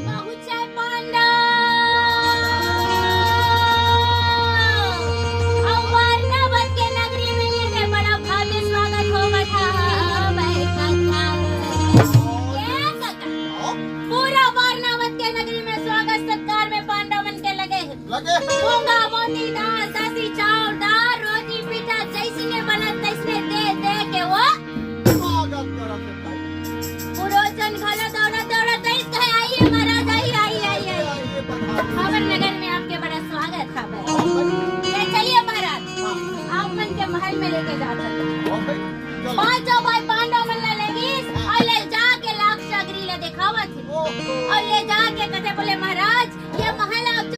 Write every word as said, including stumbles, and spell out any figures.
पहुंचे पांडव। अउ वारणावत के नगरी में ये बड़ा भव्य स्वागत होवत हवय कका। ये कका, पूरा वारणावत के नगरी में स्वागत सत्कार में पांडव मन के लगे हे। लगे हे। मूंगा मोती दार, ससी चाउर दार, रोटी पीठा जइसने बनत तइसने दे दे के वो स्वागत करत हे भाई। पुरोचन घलो दौड़त दौड़त आइस, कहे, "आइए महाराज, आइए, आइए, आइए, आइए। आइए, पधारिए। हमर नगर में आपके बड़ा स्वागत है भाई।" हाँ भाई। ले चलिए महाराज, हाँ। आप मन के महल में लेके जात हन। हाँ भाई, चल। पांचों